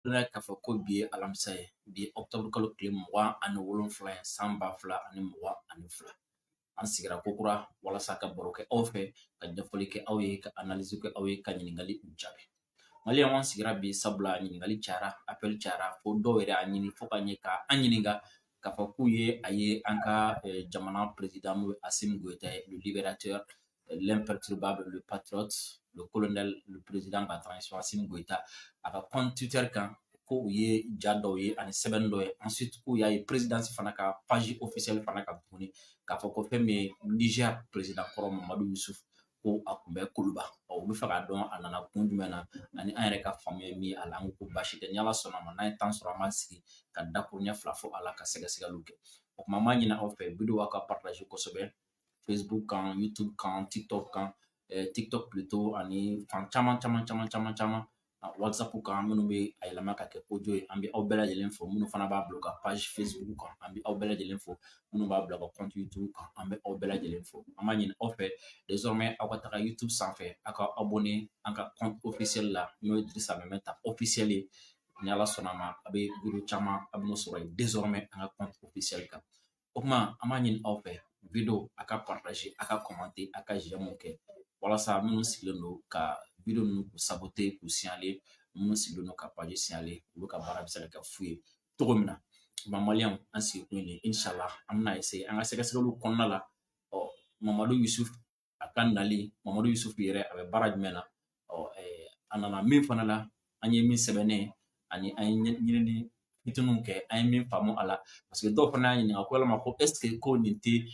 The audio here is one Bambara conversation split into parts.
K'a fɔ ko bi ye alamisa ye, bi ye ɔkutɔburu kalo tile 27 ye, san 2022. An sigira kokura walasa ka baro kɛ aw fɛ, ka ɲɛfɔli kɛ aw ye, ka analyse kɛ aw ye, ka ɲininkali jaabi. Maliyɛnw, an sigira bi sabula ɲininkali cayara, appel cayara, fo dɔw yɛrɛ y'a ɲini fo ka ɲɛ ka an ɲininka k'a fɔ k'u ye a ye an ka jamana président, n'o ye Assimi Goïta ye, le libérateur, l'imperturbable, le patriote, le colonel, le président de la transition, Assimi Goïta, a ka compte Twitter kan, ko u ye ja dɔw ye ani sɛbɛn dɔ ye. Ensuite, k'u y'a ye présidence fana ka page officielle fana kan tuguni, k'a fɔ ko fɛn min ye Niger président kɔrɔ Mamadu Yusuf, ko a kun bɛ Kuluba. Ɔ, u bɛ fɛ k'a dɔn a nana kun jumɛn na, ani an yɛrɛ ka faamuya ye min ye a la. An ko ko baasi tɛ, ni Ala sɔnna ma, n'an ye temps sɔrɔ, an b'an sigi ka dakuruɲɛ 2 fɔ a la, ka sɛgɛsɛgɛliw kɛ. O tuma, an b'a ɲini aw fɛ, vidéo, aw ka partage kosɛbɛ Facebook kan, YouTube kan, TikTok kan, TikTok plutôt, ani fan caman caman caman caman caman, WhatsApp kan. Minnu bɛ a yɛlɛma ka kɛ audio ye, an bɛ aw bɛɛ lajɛlen fo. Minnu fana b'a bila u ka page Facebook kan, an bɛ aw bɛɛ lajɛlen fo. Minnu b'a bila u ka compte YouTube kan, an bɛ aw bɛɛ lajɛlen fo. An b'a ɲini aw fɛ désormais, aw ka taga YouTube sanfɛ, aw ka abonné an ka compte officiel la, n'o ye Dirisa Mɛmɛta officiel ye. Ni Ala sɔnna ma, a bɛ vidéo caman, a bɛ n'o sɔrɔ yen désormais an ka compte officiel kan. O tuma, an b'a ɲini aw fɛ, vidéo, a ka partager, a ka commenter, a ka j'aime kɛ, walasa minnu sigilen don ka vidéo ninnu k'u saboter, k'u signaler, minnu sigilen don ka page signaler, olu ka baara bɛ se ka kɛ fu ye cogo min na. Ma maliyɛnw, an sigi kun ye nin ye. Inshallah, an bɛna essayer an ka sɛgɛsɛgɛliw kɔnɔna la. Ɔ, Mamadu Yusuf a ka nali, Mamadu Yusuf yɛrɛ, a bɛ baara jumɛn na? Ɔ, a nana min fana la, an ye min sɛbɛnnen ani an ye ɲinini fitininw kɛ, an ye min faamu a la, parce que dɔw fana y'a ɲininka ko yalama ko est ce que ko nin tɛ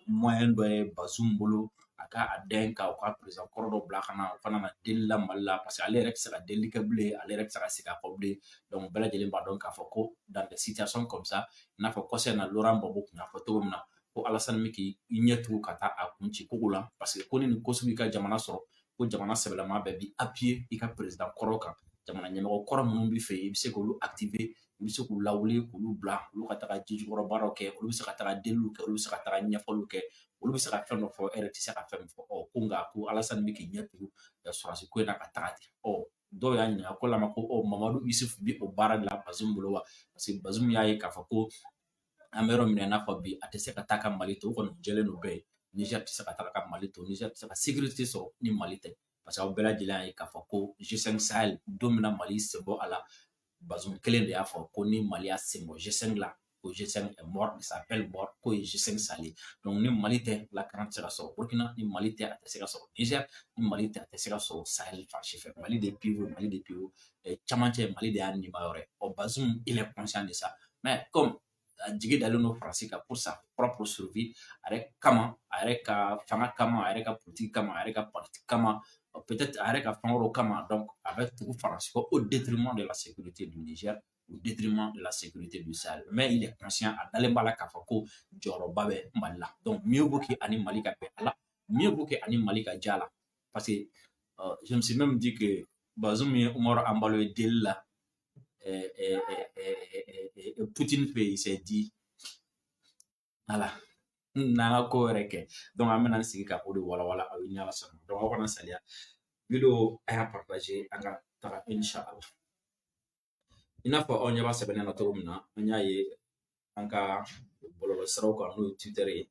moyen dɔ ye Bazoum bolo, a ka a dɛn ka u ka président kɔrɔ dɔ bila ka na, o fana na deli la Mali la, parce que ale yɛrɛ tɛ se ka delili kɛ bilen, ale yɛrɛ tɛ se ka segin a kɔ bilen. Donc bɛɛ lajɛlen b'a dɔn k'a fɔ ko dans des situations comme ça, i n'a fɔ kɔsa in na, Laurent Gbagbo tun y'a fɔ cogo min na ko Alassane bɛ k'i ɲɛ tugun ka taa a kun ci kogo la, parce que ko ni nin ko sugu y'i ka jamana sɔrɔ, ko jamana sɛbɛlama bɛɛ b'i appuyer i ka président kɔrɔ kan. Jamana ɲɛmɔgɔ kɔrɔ minnu bɛ fɛ yen, i bɛ se k'olu activer, i bɛ se k'u lawuli, k'olu bila, olu ka taga jijukɔrɔ baaraw kɛ, olu bɛ se ka taga deliliw kɛ, olu bɛ se ka taga ɲɛfɔliw kɛ, olu bɛ se ka fɛn dɔ fɔ, e yɛrɛ tɛ se ka fɛn min fɔ. Ɔ, ko nka ko Alassane bɛ k'i ɲɛ tugun sɔrɔsi ko in na ka taga ten. Ɔ, dɔw y'a ɲininka ko lama ko ɔ, Mamadu Yusuf bi o baara de la Bazoum bolo wa? Parce que Bazoum y'a ye k'a fɔ ko an bɛ yɔrɔ min na, i n'a fɔ bi, a tɛ se ka taa ka Mali to. O kɔni jɛlen don bɛɛ ye, Niger tɛ se ka taga ka Mali to, Niger tɛ se ka sécurité sɔrɔ ni Mali tɛ, parce que aw bɛɛ lajɛlen y'a ye k'a fɔ ko G5 Sahel, don min na Mali sen bɔ a la, Bazoum kelen de y'a fɔ ko ni Mali y'a sen bɔ G5 la, ko G5 est mort, il s'appelle mort, k'o ye G5 Sahel. Donc ni Mali tɛ, lakana tɛ se ka sɔrɔ Burkina, ni Mali tɛ, a tɛ se ka sɔrɔ Niger, ni Mali tɛ, a tɛ se ka sɔrɔ Sahel fan si fɛ. Mali de pivot, Mali de pivot camancɛ, Mali de y'a nima yɔrɔ ye. Ɔ, Bazoum, il est conscient de ça, mais comme a jigi dalen don Faransi kan pour sa propre survie, a yɛrɛ kama, a yɛrɛ ka fanga kama, a yɛrɛ ka politique kama, a yɛrɛ ka parti kama, peut-être a yɛrɛ ka fɛn wɛrɛw kama, donc a bɛ tugu Faransi kɔ au détriment de la sécurité du Niger, au détriment de la sécurité du Sahel. Mais il est conscient, a dalen b'a la k'a fɔ ko jɔyɔrɔba bɛ Mali la. Donc mieux vaut que ani Mali ka bɛn a la, mieux vaut que ani Mali ka diya la, parce que je me suis même dit que Bazoum ye Umaru Embalo ye deli la Poutine fɛ, il s'est dit voilà, n'an ka ko yɛrɛ kɛ. Donc an bɛna sigi ka o de walawala aw ye, ni Ala sɔnna. Donc aw kana saliya, vidéo, a y'a partager, an ka taga inshallah. I n'a fɔ aw ɲɛ b'a sɛbɛnnen na cogo min na, an y'a ye an ka bɔlɔlɔ siraw kan, n'o ye Twitter ye,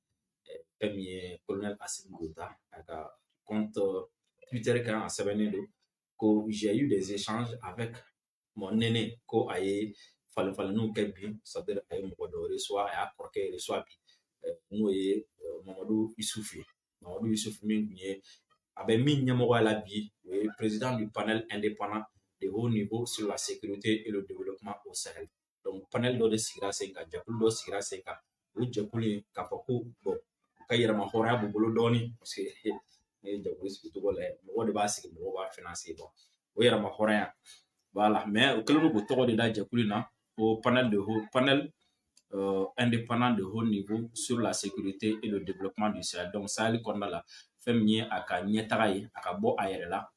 fɛn min ye colonel Assimi Goïta a ka compte Twitter kan, a sɛbɛnnen don ko "J'ai eu des échanges avec mon aîné", ko a ye falen falenniw kɛ bi, c'est à dire a ye mɔgɔ dɔ reçoit, a y'a kɔrɔkɛ reçoit bi, n'o ye Mamadu Isufu ye. Mamadu Isufu min tun ye, a bɛ min ɲɛmɔgɔya la bi, o ye président du panel indépendant de haut niveau sur la sécurité et le développement au Sahel. Donc panel dɔ de sigira sen kan, jɛkulu dɔ sigira sen kan. O jɛkulu in, k'a fɔ ko bon, u ka yɛrɛma hɔrɔnya b'u bolo dɔɔni, parce que ne ye jɛkulu sigi cogo lajɛ, mɔgɔ de b'a sigi, mɔgɔw b'a financer. Bon, o yɛrɛma hɔrɔnya, voilà. Mais o kɛlen don k'o tɔgɔ de da jɛkulu in na ko panel indépendant de haut niveau sur la sécurité et le développement du Sahel. Donc Sahel kɔnɔna la, fɛn min ye a ka ɲɛtaga ye, a ka bɔ a yɛrɛ la,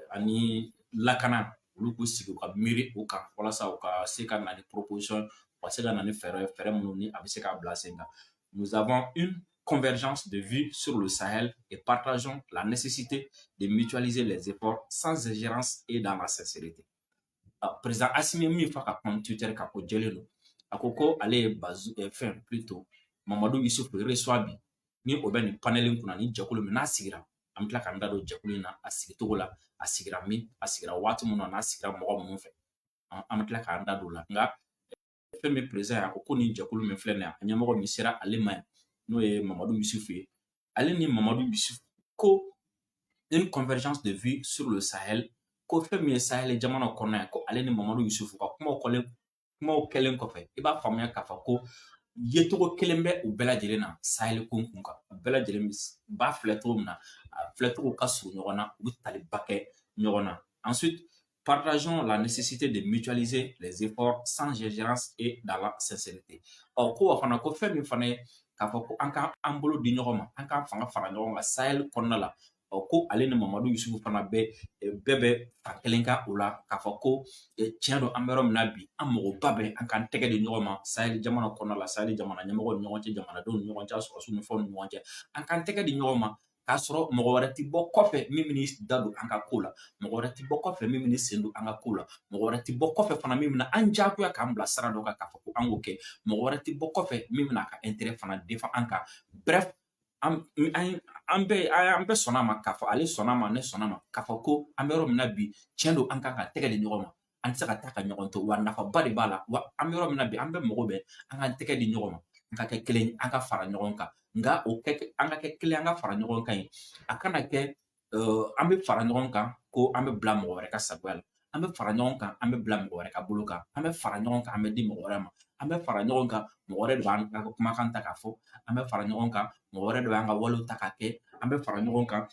ani lakana, olu k'u sigi u ka miiri o kan, walasa u ka se ka na ni proposition, u ka se ka na ni fɛɛrɛ ye, fɛɛrɛ minnu ni a bɛ se k'a bila sen kan. "Nous avons une convergence de vues sur le Sahel et partageons la nécessité de mutualiser les efforts sans ingérence et dans la sincérité." Président Assimi min fɔ ka compte Twitter kan, ko jɛlen don. A ko ko ale ye Bazu fɛn, plutôt Mamadu Yusufu reçoit bi, ni o bɛ nin panel in kunna, ni jɛkulu min n'a sigira. An bɛ tila k'an da don jɛkulu in na, a sigicogo la, a sigira min, a sigira waati min na, n'a sigira mɔgɔ minnu fɛ, an bɛ tila k'an da don o la. Nka fɛn min président ye, a ko ko nin jɛkulu min filɛ nin ye, a ɲɛmɔgɔ min sera ale ma yan, n'o ye Mamadu Yusufu ye, ale ni Mamadu Yusufu ko une convergence de vue sur le Sahel, ko fɛn min ye Sahel jamana kɔnɔ yan, ko ale ni Mamadu Yusufu ka kumaw kɔlen, kumaw kɛlen kɔfɛ, i b'a faamuya k'a fɔ ko yecogo kelen bɛ u bɛɛ lajɛlen na Sahel ko kun kan. U bɛɛ lajɛlen b'a filɛ cogo min na, a filɛcogo ka surun ɲɔgɔn na, u bɛ taliba kɛ ɲɔgɔn na. Ensuite, partageons la nécessité de mutualiser les efforts sans ingérence et dans la sincérité. Ɔ, ko wa fana, ko fɛn min fana ye k'a fɔ ko an k'an an bolo di ɲɔgɔn ma, an k'an fanga fara ɲɔgɔn kan Sahel kɔnɔna la. Ɔ, ko ale ni Mamadu Yusufu fana bɛ bɛɛ bɛ fan kelen kan o la, k'a fɔ ko tiɲɛ don, an bɛ yɔrɔ min na bi, an magoba bɛ an k'an tɛgɛ di ɲɔgɔn ma Sahel jamana kɔnɔna la, Sahel jamana ɲɛmɔgɔw ni ɲɔgɔn cɛ, jamanadenw ni ɲɔgɔn cɛ, sɔrɔdasiw ni fɛnw ni ɲɔgɔn cɛ, an k'an tɛgɛ di ɲɔgɔn ma, k'a sɔrɔ mɔgɔ wɛrɛ ti bɔ kɔfɛ min bɛ da don an ka ko la, mɔgɔ wɛrɛ ti bɔ kɔfɛ min bɛ sen don an ka ko la, mɔgɔ wɛrɛ ti bɔ kɔfɛ fana min bɛna an diyagoya k'an bila sira dɔ kan k'a fɔ ko an k'o kɛ, mɔgɔ wɛrɛ ti bɔ kɔfɛ min bɛna a ka intérêt fana défend an kan. Bref, an an an bɛɛ an bɛɛ sɔnna a ma k'a fɔ, ale sɔnna a ma, ne sɔnna a ma, k'a fɔ ko an bɛ yɔrɔ min na bi, tiɲɛ don, an kan ka tɛgɛ di ɲɔgɔn ma, an tɛ se ka taa ka ɲɔgɔn to, wa nafaba de b'a la. Wa an bɛ yɔrɔ min na bi, an bɛɛ mago bɛ an k'an tɛgɛ di ɲɔgɔn ma, an ka kɛ kelen, an ka fara ɲɔgɔn kan. Nka o kɛ, an ka kɛ kelen, an ka fara ɲɔgɔn kan ye, a kana kɛ an bɛ fara ɲɔgɔn kan ko an bɛ bila mɔgɔ wɛrɛ ka sagoya la, an bɛ fara ɲɔgɔn kan, an bɛ bila mɔgɔ wɛrɛ ka bolo kan, an bɛ fara ɲɔgɔn kan, an bɛ di mɔgɔ wɛrɛ ma, an bɛ fara ɲɔgɔn kan, mɔgɔ wɛrɛ de b'an ka kumakan ta k'a fɔ, an bɛ fara ɲɔgɔn kan, mɔgɔ wɛrɛ de b'an ka walew ta k'a kɛ, an bɛ fara ɲɔgɔn kan,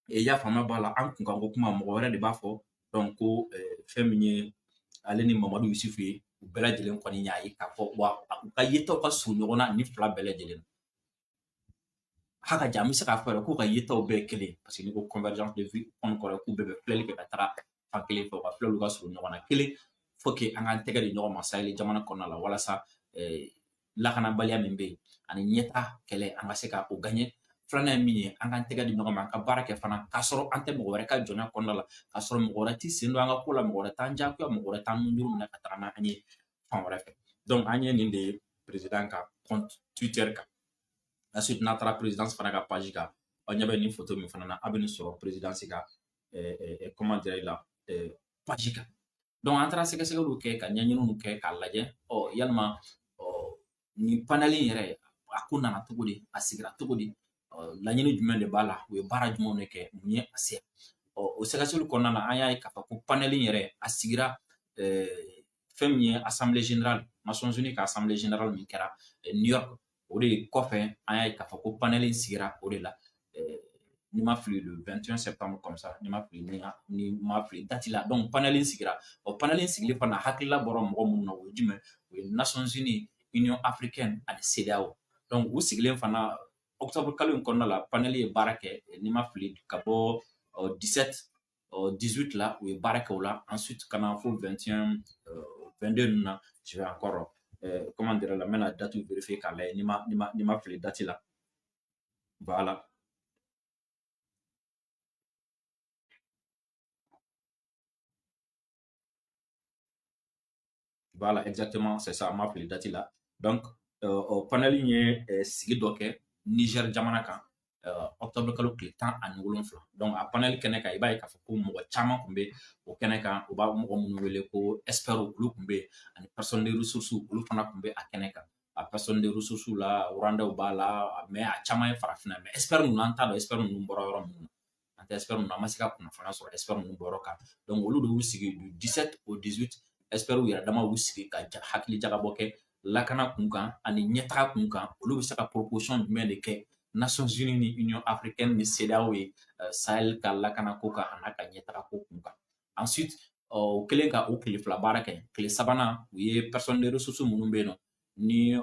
i y'a faamuya b'a la, an kunkanko kuma, mɔgɔ wɛrɛ de b'a fɔ. Donc ko fɛn min ye ale ni Mamadu Yusufu ye, u bɛɛ lajɛlen kɔni y'a ye k'a fɔ wa u ka yetaw ka surun ɲɔgɔn na nin fila bɛɛ lajɛlen na. Haka ja, an bɛ se k'a fɔ yɛrɛ k'u ka yetaw bɛɛ ye kelen, parce que n'i ko convergence de vue kɔni, kɔrɔ k'u bɛɛ bɛ filɛli kɛ ka taga fan kelen fɛ, u ka filɛliw ka surun ɲɔgɔn na kelen. Faut que an k'an tɛgɛ di ɲɔgɔn ma Sahel jamana kɔnɔna la, walasa lakanabaliya min bɛ yen ani ɲɛta kɛlɛ, an ka se ka o gagner. Filanan ye min ye, an k'an tɛgɛ di ɲɔgɔn ma, an ka baara kɛ fana, k'a sɔrɔ an tɛ mɔgɔ wɛrɛ ka jɔnya kɔnɔna la, k'a sɔrɔ mɔgɔ wɛrɛ t'i sen don an ka ko la, mɔgɔ wɛrɛ t'an diyagoya, mɔgɔ wɛrɛ t'an nujuru minɛ ka taga n'an ye fan wɛrɛ fɛ. Donc an ye nin de ye président ka compte Twitter kan. Ensuite, n'a taara présidence fana ka page kan, aw ɲɛ bɛ nin photo min fana na, a bɛ nin sɔrɔ présidence ka, comment dirais la, page kan. Donc an taara sɛgɛsɛgɛliw kɛ, ka ɲɛɲiniw kɛ k'a lajɛ, ɔ, yalima, ɔ, nin panel in yɛrɛ, a ko nana cogo di, a sigira cogo di, laɲini jumɛn de b'a la, u ye baara jumɛnw de kɛ, mun ye a se? Ɔ, o sɛgɛsɛgɛli kɔnɔna na, an y'a ye k'a fɔ ko panel in yɛrɛ, a sigira fɛn min ye assemblée générale, Nations Unies ka assemblée générale min kɛra New York, o de kɔfɛ, an y'a ye k'a fɔ ko panel in sigira o de la. Ni ma fili, le 21 septembre comme ça, ni ma fili, ni ma fili date la. Donc panel in sigira. O panel in sigili fana, hakilila bɔra mɔgɔ minnu na, o ye jumɛn? O ye Nations Unies, Union africaine ani CEDEAO. Donc u sigilen fana octobre kalo in kɔnɔna la, panel ye baara kɛ, ni ma fili, ka bɔ 17, 18 la, u ye baara kɛ o la. Ensuite, ka na fo 21, 22 ninnu na, je vais encore, comment dire la, n bɛna date vérifier k'a lajɛ ni ma fili date la. Voilà. Voilà, exactement, c'est ça, ma fili date la. Donc, o panel in ye sigi dɔ kɛ Niger jamana kan, octobre kalo tile 17. Donc a panel kɛnɛ kan, i b'a ye k'a fɔ ko mɔgɔ caman tun bɛ o kɛnɛ kan. U b'a mɔgɔ minnu wele ko experts, olu tun bɛ yen, ani personne de ressources, olu fana tun bɛ a kɛnɛ kan. A personne de ressources la, Rwandais b'a la, mais a caman ye farafinna. Mais experts ninnu, an t'a dɔn experts ninnu bɔra yɔrɔ minnu na. An tɛ experts ninnu, an ma se ka kunnafoniya sɔrɔ experts ninnu bɔyɔrɔ kan. Donc olu de y'u sigi du 17 au 18, experts yɛrɛ dama y'u sigi ka hakili jagabɔ kɛ lakana kun kan ani ɲɛtaga kun kan, olu bɛ se ka proposition jumɛn de kɛ Nations Unies ni Union africaine ni CEDEAO ye Sahel ka lakana ko kan, a n'a ka ɲɛtaga ko kun kan. Ensuite, o kɛlen ka o tile 2 baara kɛ, tile sabanan, u ye personne de ressources minnu bɛ yen nɔ, ni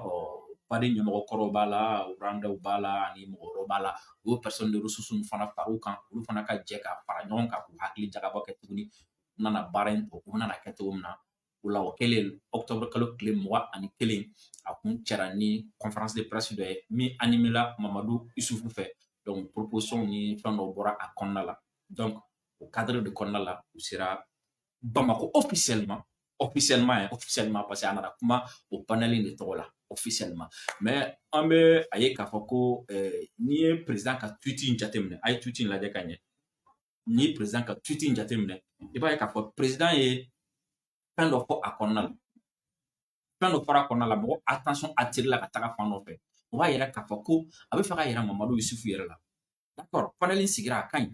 baden ɲɛmɔgɔ kɔrɔw b'a la, Rwandais b'a la, ani mɔgɔ wɛrɛw b'a la, u y'o personne de ressources fana fara u kan, olu fana ka jɛ ka fara ɲɔgɔn kan k'u hakili jagabɔ kɛ tuguni, u nana baara in tɔ, u nana kɛ cogo min na o la. O kɛlen, octobre kalo tile 21, a kun cɛra ni conférence de presse dɔ ye min animé la Mamadu Isufu fɛ. Donc proposition ni fɛn dɔw bɔra a kɔnɔna la. Donc o cadre de kɔnɔna la, u sera Bamako officiellement, officiellement hein, officiellement, parce que a nana kuma o panel in de tɔgɔ la officiellement. Mais an bɛ a ye k'a fɔ ko n'i ye président ka tweet in jateminɛ, a ye tweet in lajɛ ka ɲɛ, n'i ye président ka tweet in jateminɛ, i b'a ye k'a fɔ président ye fɛn dɔ fɔ a kɔnɔna la. Fɛn dɔ fɔra a kɔnɔna la, mɔgɔ attention attiré la ka taga fan dɔ fɛ. O b'a yira k'a fɔ ko a bɛ fɛ ka yira Mamadu Yusufu yɛrɛ la. D'accord, panel in sigira, a ka ɲi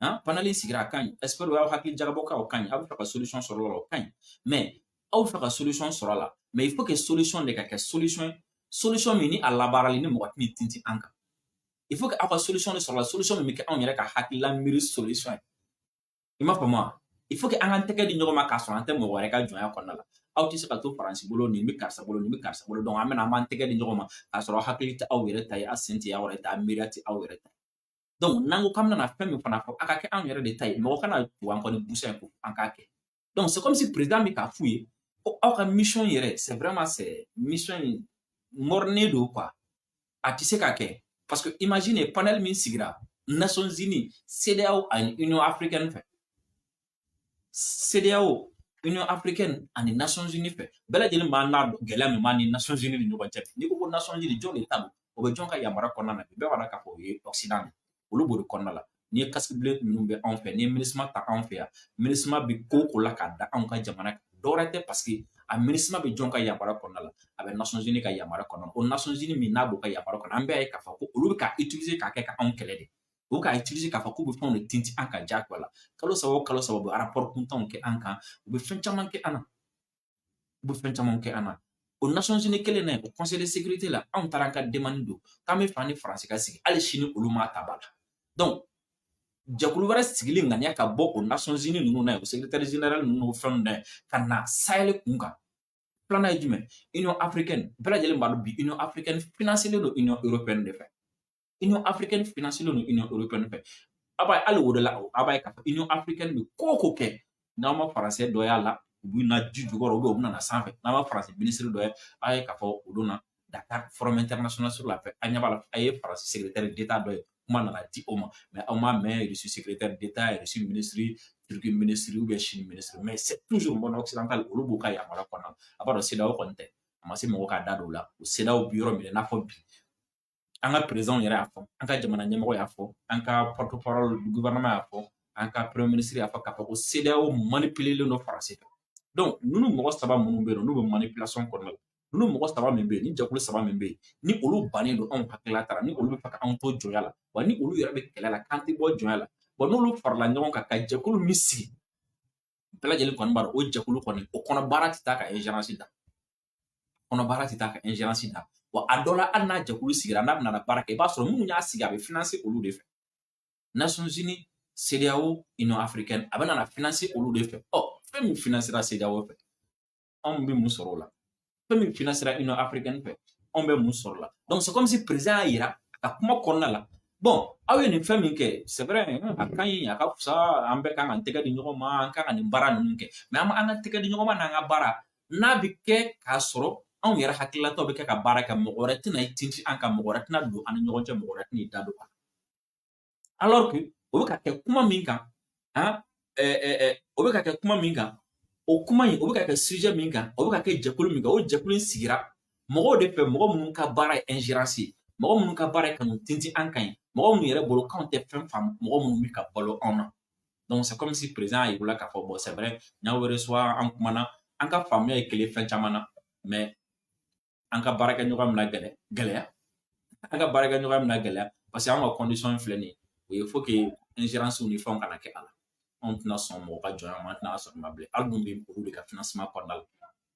han, panel in sigira, a ka ɲi, expert y'aw hakili jagabɔ kɛ, o ka ɲi, aw bɛ fɛ ka solution sɔrɔ a la, o ka ɲi. Mais aw bɛ fɛ ka solution sɔrɔ a la, mais il faut que solution de ka kɛ solution ye, solution min ni a labaarali ni mɔgɔ tɛna tintin an kan. Il faut que aw ka solution de sɔrɔ la, solution min bɛ kɛ anw yɛrɛ ka hakilila miiri solution ye. I m'a faamu wa? Il faut que an k'an tɛgɛ di ɲɔgɔn ma k'a sɔrɔ an tɛ mɔgɔ wɛrɛ ka jɔnya kɔnɔna la. Aw tɛ se ka to Faransi bolo, nin bɛ karisa bolo, nin bɛ karisa bolo, donc an bɛna an b'an tɛgɛ di ɲɔgɔn ma k'a sɔrɔ hakili tɛ aw yɛrɛ ta ye, aw sen tɛ aw yɛrɛ ta, miiriya tɛ aw yɛrɛ ta ye. Donc n'an ko k'an bɛna fɛn min fana fɔ, a ka kɛ anw yɛrɛ de ta ye, mɔgɔ kana tugu an kɔ ni busan ye ko an k'a kɛ. Donc c'est comme si président bɛ k'a f'u ye ko aw ka mission yɛrɛ, c'est vraiment, c'est mission in mɔrɔnen don quoi, a tɛ se ka kɛ. Parce que imaginez, panel min sigira Nations Unies, CEDEAO ani Union africaine fɛ, CEDEAO, Union africaine ani Nations Unies fɛ, bɛɛ lajɛlen b'a n'a dɔn gɛlɛya min b'a ni Nations Unies ni ɲɔgɔn cɛ. N'i ko ko Nations Unies, jɔn de ta don? O bɛ jɔn ka yamaruya kɔnɔna na bi? Bɛɛ b'a dɔn k'a fɔ o ye Occident de, olu b'o de kɔnɔna la. N'i ye casque bleu ninnu bɛ anw fɛ, n'i ye MINUSMA ta anw fɛ yan, MINUSMA bɛ ko o ko la k'a da anw ka jamana kan, dɔwɛrɛ tɛ, parce que a MINUSMA bɛ jɔn ka yamaruya kɔnɔna la? A bɛ Nations Unies ka yamaruya kɔnɔna la. O Nations Unies min n'a b'o ka yamaruya kɔnɔ, an bɛɛ ye k'a fɔ ko olu bɛ ka utiliser k'a kɛ ka anw kɛlɛ de. U k'a utiliser k'a fɔ k'u bɛ fɛnw de tintin an kan diyagoya la. Kalo 3 o kalo 3, u bɛ rapport kuntanw kɛ an kan, u bɛ fɛn caman kɛ an na, u bɛ fɛn caman kɛ an na. O Nations Unies kelen na, o Conseil de sécurité la, anw taara an ka demande don k'an bɛ fɛ an ni Faransi ka sigi, hali sini olu m'a ta ba la. Donc jɛkulu wɛrɛ sigili ŋaniya ka bɔ o Nations Unies ninnu na, o secrétaire général ninnu, o fɛn ninnu na, ka na Sahel kun kan. Filanan ye jumɛn? Union africaine, bɛɛ lajɛlen b'a dɔn bi, Union africaine financé don Union européenne de fɛ. Union africaine financé don Union européenne fɛ. A b'a ye hali o de la, a b'a ye k'a fɔ Union africaine bɛ ko o ko kɛ, n'aw ma Faransɛ dɔ y'a la, u bɛ na ji jukɔrɔ, u bɛ na sanfɛ. N'aw ma Faransi minisiri dɔ ye, a ye k'a fɔ o don na Dakar, Forum international sur la paix, a ɲɛ b'a la, a ye Faransi secrétaire d'État dɔ ye, kuma nana di o ma. Mais aw m'a mɛn Russie secrétaire d'État, Russie ministre, Turquie ministre ou bien Chine ministre, mais c'est toujours monde occidental, olu b'u ka yamaruya kɔnɔna. A b'a dɔn CEDEAO kɔni tɛ, a ma se mɔgɔ k'a da don o la. O CEDEAO bi yɔrɔ min na, i n'a fɔ bi, an ka président yɛrɛ y'a fɔ, an ka jamana ɲɛmɔgɔ y'a fɔ, an ka porte parole du gouvernement y'a fɔ, an ka premier ministre y'a fɔ k'a fɔ ko CEDEAO manipulélen don Faransi fɛ. Donc ninnu mɔgɔ saba minnu bɛ yen nɔ, n'u bɛ manipulation kɔnɔna la, ninnu mɔgɔ saba min bɛ yen, ni jɛkulu saba min bɛ yen, ni olu bannen don anw hakilila ta la, ni olu bɛ fɛ ka anw to jɔnya la, wa ni olu yɛrɛ bɛ kɛlɛ la k'an tɛ bɔ jɔnya la, bon, n'olu farala ɲɔgɔn kan ka jɛkulu min sigi, bɛɛ lajɛlen kɔni b'a dɔn o jɛkulu kɔni, o kɔnɔ baara tɛ taa ka ingérence da, kɔnɔ baara tɛ taa ka ingérence da. Wa a dɔ la, hali n'a jɛkulu sigira, n'a bɛna baara kɛ, i b'a sɔrɔ minnu y'a sigi, a bɛ financer olu de fɛ. Nations Unies, CEDEAO, Union africaine, a bɛ na financer olu de fɛ. Ɔ, fɛn min financera CEDEAO fɛ, anw bɛ mun sɔrɔ o la? Fɛn min financera Union africaine fɛ, anw bɛ mun sɔrɔ o la? Donc c'est comme si président y'a yira a ka kuma kɔnɔna la, bon, aw ye nin fɛn min kɛ, c'est vrai, a ka ɲi, a ka fisa, an bɛɛ kan k'an tɛgɛ di ɲɔgɔn ma, an kan ka nin baara ninnu kɛ. Mais an ka tɛgɛ di ɲɔgɔn ma n'an ka baara n'a bɛ kɛ k'a sɔrɔ anw yɛrɛ hakilatɔ bɛ kɛ ka baara kɛ, mɔgɔ wɛrɛ tɛna i tintin an kan, mɔgɔ wɛrɛ tɛna don an ni ɲɔgɔn cɛ, mɔgɔ wɛrɛ tɛna i da don a la. Alors que o bɛ ka kɛ kuma min kan han, o bɛ ka kɛ kuma min kan, o kuma in, o bɛ ka kɛ sujet min kan, o bɛ ka kɛ jɛkulu min kan, o jɛkulu in sigira mɔgɔw de fɛ, mɔgɔ minnu ka baara ye ingérence ye, mɔgɔ minnu ka baara ye ka n'u tintin an kan ye, mɔgɔ minnu yɛrɛ bolo k'anw tɛ fɛn faamu, mɔgɔ minnu bɛ ka balo anw na. Donc c'est comme si président y'a yir'u la k'a fɔ, bon, c'est vrai, n y'aw reçoit, an kumana, an ka faamuya ye kelen fɛn caman na, mais an ka baarakɛɲɔgɔn bɛna gɛlɛya, an ka baarakɛɲɔgɔn bɛna gɛlɛya, parce que an ka condition filɛ nin ye, o ye faut que ingérence ni fɛnw kana kɛ a la. Anw tɛna sɔn mɔgɔ ka jɔnya ma, an tɛna sɔn ma bilen, hali dun bɛ olu de ka financement kɔnɔna la.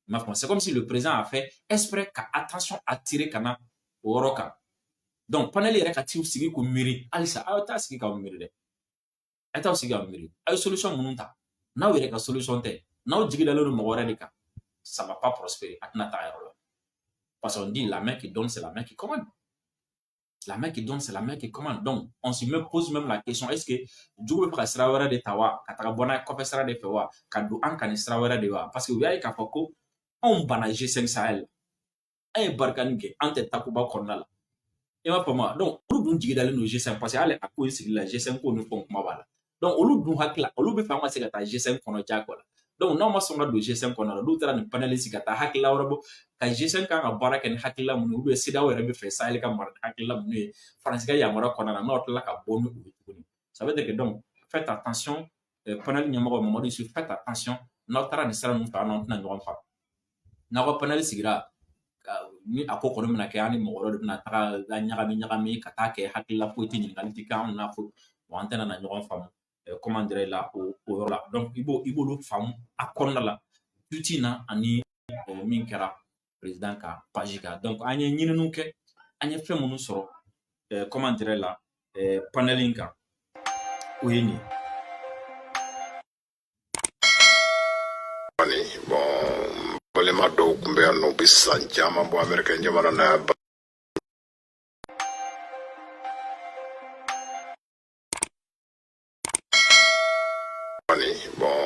I m'a faamu? C'est comme si le président a fait exprès ka attention attirer ka na o yɔrɔ kan. Donc panel yɛrɛ ka t'iw sigi k'u miiri halisa, aw t'a sigi k'aw miiri dɛ, a t'aw sigi k'aw miiri. A ye solution minnu ta, n'aw yɛrɛ ka solution tɛ, n'aw jigi dalen don mɔgɔ wɛrɛ de kan, ça va pas prospérer, a tɛna taa yɔrɔ la. Parce qu'on dit: la main qui donne, c'est la main qui commande. La main qui donne, c'est la main qui commande. Donc on se met, pose même la question: est-ce que jugu bɛ fɛ ka sira wɛrɛ de ta wa, ka taga bɔ n'a ye kɔfɛ sira de fɛ wa, ka don an kan ni sira wɛrɛ de wa? Parce que u y'a ye k'a fɔ ko anw banna G5 Sahel, an ye barikani kɛ, an tɛ takuba kɔnɔna la. I m'a faamu wa? Donc olu dun jigi dalen don G5, parce que hali a ko in sigi la, G5 ko ni fɛnw kuma b'a la. Donc olu dun hakili la, olu bɛ fɛ an ka se ka taa G5 kɔnɔ diyagoya la. Donc n'aw ma sɔn ka don G5 kɔnɔ la, n'u taara nin panel sigi ka taa hakilila wɛrɛ bɔ ka G5 kan ka baara kɛ ni hakilila minnu ye, ou bien CEDEAO yɛrɛ bɛ fɛ Sahel ka mara ni hakilila minnu ye Faransi ka yamaruya kɔnɔna na, n'aw tilala ka bɔ ni o ye tuguni, ça veut dire que, donc, faites attention, panel ɲɛmɔgɔ Mamadu Yusufu, faites attention. N'aw taara nin sira ninnu fɛ, an n'aw tɛna ɲɔgɔn faamu. N'aw ka panel sigira ni a ko kɔni bɛna kɛ, an ni mɔgɔ wɛrɛ de bɛna taga ɲagami ɲagami ka taa kɛ hakilila foyi tɛ, ɲininkali tɛ kɛ anw na fo, an tɛna na ɲɔgɔn faamu, comment dirais la, o yɔrɔ la. Donc i b'olu faamu a kɔnɔna la, tweet na ani min kɛra président ka page kan. Donc an ye ɲininiw kɛ, an ye fɛn minnu sɔrɔ, comment dirais la, panel in kan, o ye nin ye. Bon, balima dɔw tun bɛ yan nɔ, u bɛ san caman bɔ Amerikɛn jamana na yan. Bon,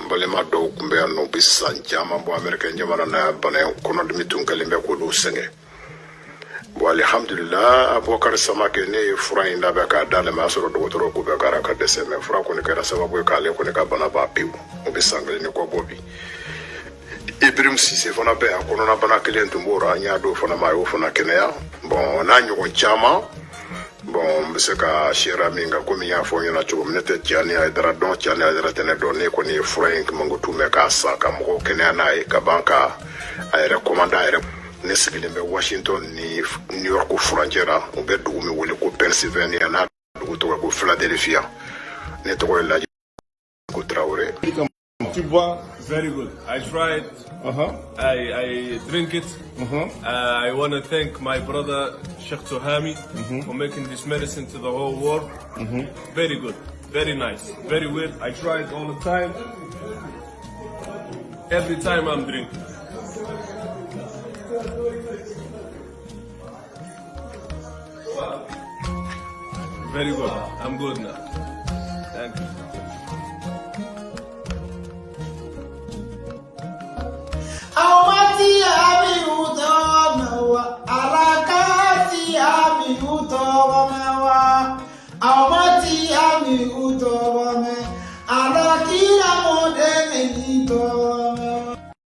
balima dɔw tun bɛ yan nɔ, u bɛ san caman bɔ Amerikɛn jamana na yan, bana in kɔnɔdimi tun kɛlen bɛ k'olu sɛgɛn. Bon, alihamudulila, Abubakar Samake, ne ye fura in labɛn k'a d'ale ma. A y'a sɔrɔ dɔgɔtɔrɔw ko bɛɛ kɛra ka dɛsɛ, mais fura kɔni kɛra sababu ye k'ale kɔni ka bana ban pewu. O bɛ san kelen ni kɔ bɔ bi. Ibrahim Sise fana bɛ yan, kɔnɔnabana kelen tun b'o la, an y'a d'o fana ma, a y'o fana kɛnɛya. Bon, n'a ɲɔgɔn caman. Bon, n bɛ se ka seereya min kan, komi n y'a fɔ n ɲɛna cogo min, ne tɛ Tiɲani Hayidara dɔn, Tiɲani Hayidara tɛ ne dɔn. Ne kɔni ye fura in mankutu mɛn k'a san ka mɔgɔw kɛnɛya n'a ye ka ban ka a yɛrɛ kɔmanda a yɛrɛ. Ne sigilen bɛ Washington ni New York furancɛ la, u bɛ dugu min wele ko Pennsylvania, n'a dugu tɔgɔ ko Philadelphia. Ne tɔgɔ ye Laji ko Traoré. Tu bois? Very good. I tried. I drink it. I want to thank my brother Sheikh Tohami for making this medicine to the whole world. Very good. Very nice. Very well. I try it all the time. Every time I'm drinking. Very good. I'm good now. Thank you. Awati abi utomewa, arakati abi utomewa, awati abi utome, arakira modeme nito.